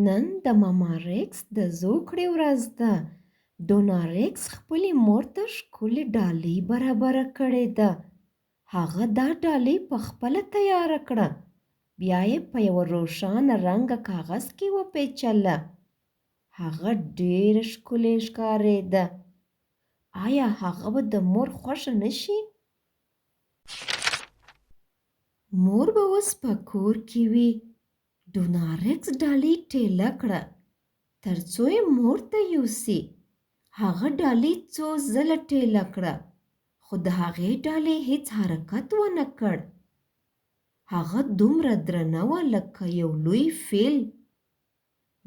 نن د ماما ریکس د زوکړې ورځ ده. ډونا ریکس خپلې مور ته ښکلې ډالۍ برابره کړې ده. هغه دا ډالۍ په خپله تیاره کړه، بیا یې په یوه روښانه رنګه کاغذ کې وپیچله. هغه ډېره ښکلې ښکارېده. آیا هغه به د مور خوښه نه شي؟ مور به اوس په کور کې وي. ډونارکس ډالۍ ټېله کړه تر څو یې مور ته یوسي. هغه ډالۍ څو ځله ټېله کړه خو د هغې ډالۍ هیڅ حرکت ونه کړ. هغه دومره درنه وه لکه یو لوی فیل.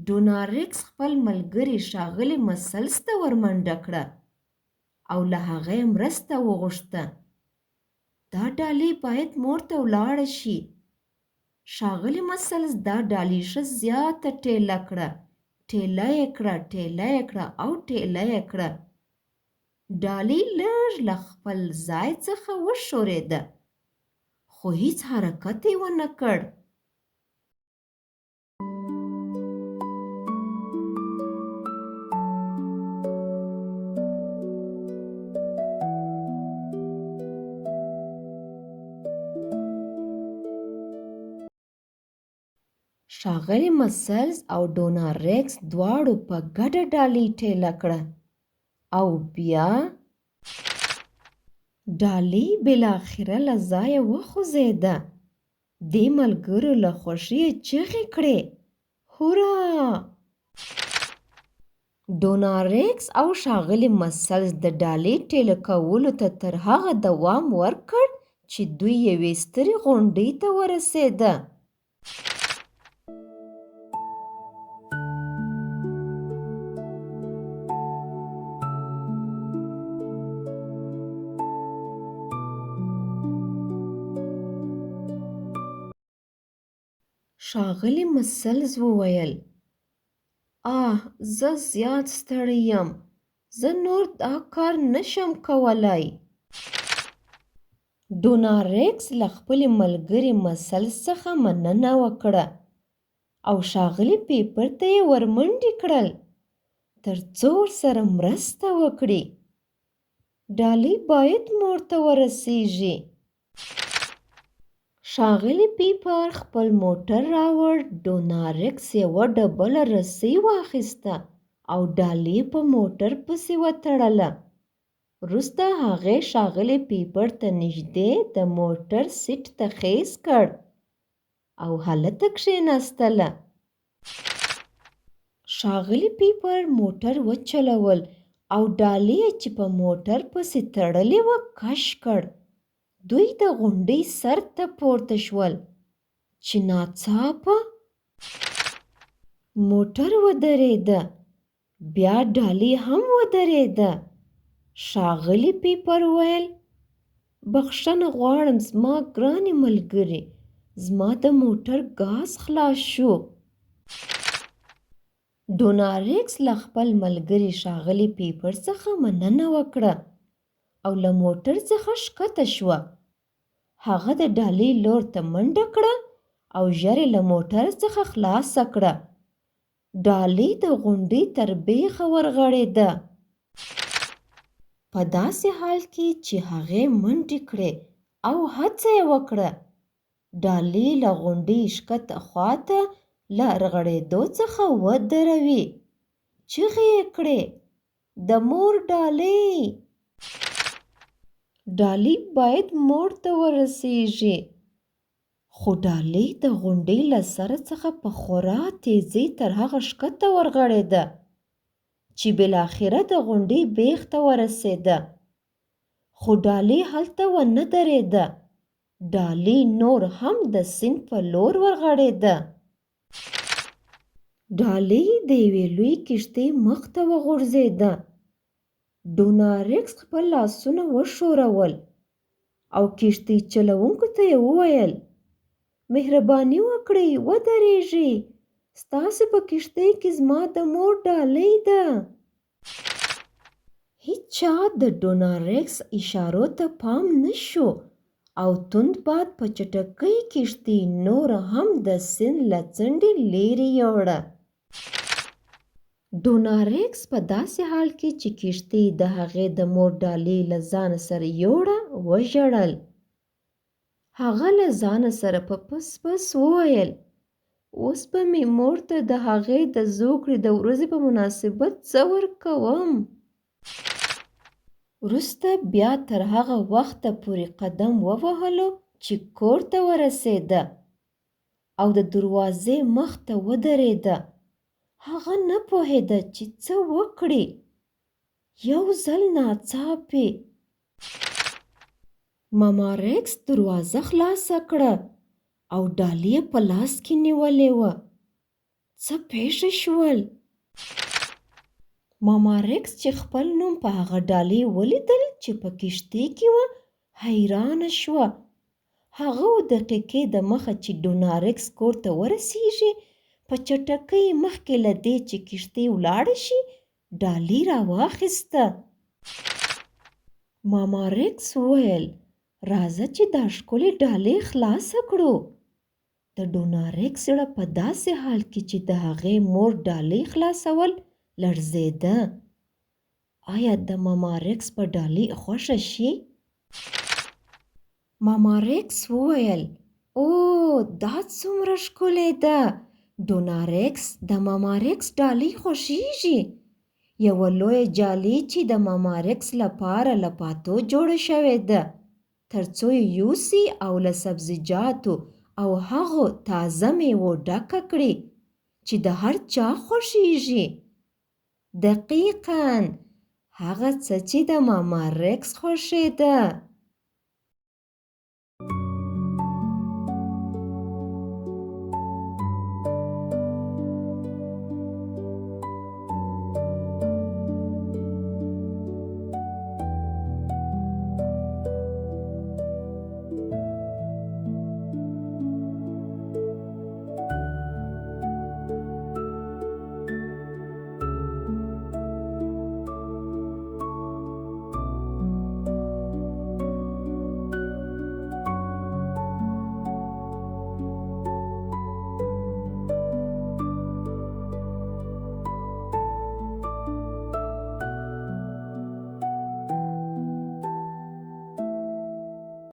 ډونارکس خپل ملګري ښاغلي مسلز ته ورمنډه کړه او له هغه یې مرسته وغوښته. دا ډالۍ باید مور ته ولاړه شي. ښاغلي مسلز دا ډالۍ ښه زیاته ټېله کړه، ټېله یې کړه، ټېله یې کړه او ټېله یې کړه. ډالۍ لږ له خپل ځای څخه وښورېده، خو هیڅ حرکت یې ونه کړ. ښاغلي مسلز او ډونا ریکس دواړو په ګډه ډالۍ ټیله کړه او بیا ډالۍ بالاخره له ځایه وخوځېده. دې ملګرو له خوښیه چیغې کړې، هورا! ډونا ریکس او ښاغلي مسلز د ډالۍ ټیله کولو ته تر هغه دوام ورکړ چې دوی یوې سترې غونډۍ ته ورسېده. ښاغلي مسلز وویل، آه، زه زیات ستړی یم، زه نور دا کار نه شم کولای. ډونا ریکس له خپلې ملګرې مسلز څخه مننه وکړه او ښاغلي پیپر ته یې ورمنډې کړل تر څو ورسره مرسته وکړي. ډالۍ باید مور ته ورسیږي. ښاغلي پیپر خپل موټر راوړ، ډونا ریکس یوه ډبله رسۍ واخیسته او ډالۍ یې په موټر پسې وتړله. وروسته هغې ښاغلي پیپر ته نږدې د موټر سیټ ته خیز کړ او هلته کښېناستله. ښاغلي پیپر موټر وچلول او ډالۍ یې چې په موټر پسې تړلې وه کش کړ. دوی د غونډۍ سر ته پورته شول چې ناڅاپه موټر ودرېده. بیا ډالۍ هم ودرېده. ښاغلي پیپر وویل، بخښنه غواړم زما ګرانې ملګرې، زما د موټر ګاز خلاص شو. ډونا ریکس له خپل ملګري ښاغلي پیپر څخه مننه وکړه او له موټر څخه ښکته شوه. هغه د ډالۍ لور ته منډه کړه او ژر یې له موټر څخه خلاصه کړه. ډالۍ د غونډۍ تر بېخه ورغړېده. په داسې حال کې چې هغې منډې کړې او هڅه یې وکړه، ډالۍ له غونډۍ ښکته خوا ته له رغړېدو څخه ودروي، چیغې یې کړې، د مور ډالۍ! ډالۍ باید مور ته ورسېږي. خو ډالۍ د غونډۍ له سره څخه په خورا تېزۍ تر هغه ښکته ورغړېده، چې بالاخره د غونډۍ بېخ ته ورسېده. خو ډالۍ هلته ونه درېده، ډالۍ نور هم د سیند په لور ورغړېده. ډالۍ د یوې لویې کښتۍ مخ ته وغورځېده. ډوناریکس خپل لاسونه وښورول او کښتۍ چلوونکو ته یې وویل، مهرباني وکړئ ودرېږئ، ستاسو په کښتۍ کې زما د مور ډالۍ ده. هیچا د ډوناریکس اشارو ته پام نه شو او توند باد په چټکۍ کښتۍ نوره هم د سیند له څنډې لیرې یوړه. ډونا ریکس په داسې حال کې چې کښتۍ د هغې د مور ډالۍ له ځانه سره یوړه، وژړل. هغه له ځانه سره په پس پس وویل، اوس به مې مور ته د هغې د زوکړې د ورځې په مناسبت څه ورکوم؟ وروسته بیا تر هغه وخته پورې قدم ووهلو چې کور ته ورسېده او د دروازې مخ ته ودرېده. هغه نه پوهېده چې څه وکړي. یو ځل ناڅاپي ماما ریکس دروازه خلاصه کړه او ډالۍ یې په لاس کې نیولې وه. څه پېښه شول؟ ماما ریکس چې خپل نوم په هغه ډالۍ ولیدل چې په کښتۍ کې وه، حیرانه شوه. هغه اوه دقیقې د مخه چې ډونا ریکس کور ته ورسیږي، په چټکۍ مخکې له دې چې کښتۍ ولاړه شي، ډالۍ راواخیسته. ماما ریکس وویل، راځه چې دا ښکلې ډالۍ خلاصه کړو. د ډونا ریکس زړه په داسې حال کې چې د هغې مور ډالۍ خلاصول، لړزېده. آیا د ماما ریکس په ډالۍ خوښه شي؟ ماما ریکس وویل، اوه، دا څومره ښکلې ده! ډونا ریکس د ماما ریکس ډالۍ خوښیږي. یوه لویه جالۍ چې د ماما ریکس لپاره له پاتو جوړه شوې ده، ترڅو یې یوسي او له سبزیجاتو او هغو تازه میوو ډکه کړي چې د هر چا خوښیږي. دقیقا هغه څه چې د ماما ریکس خوښېده.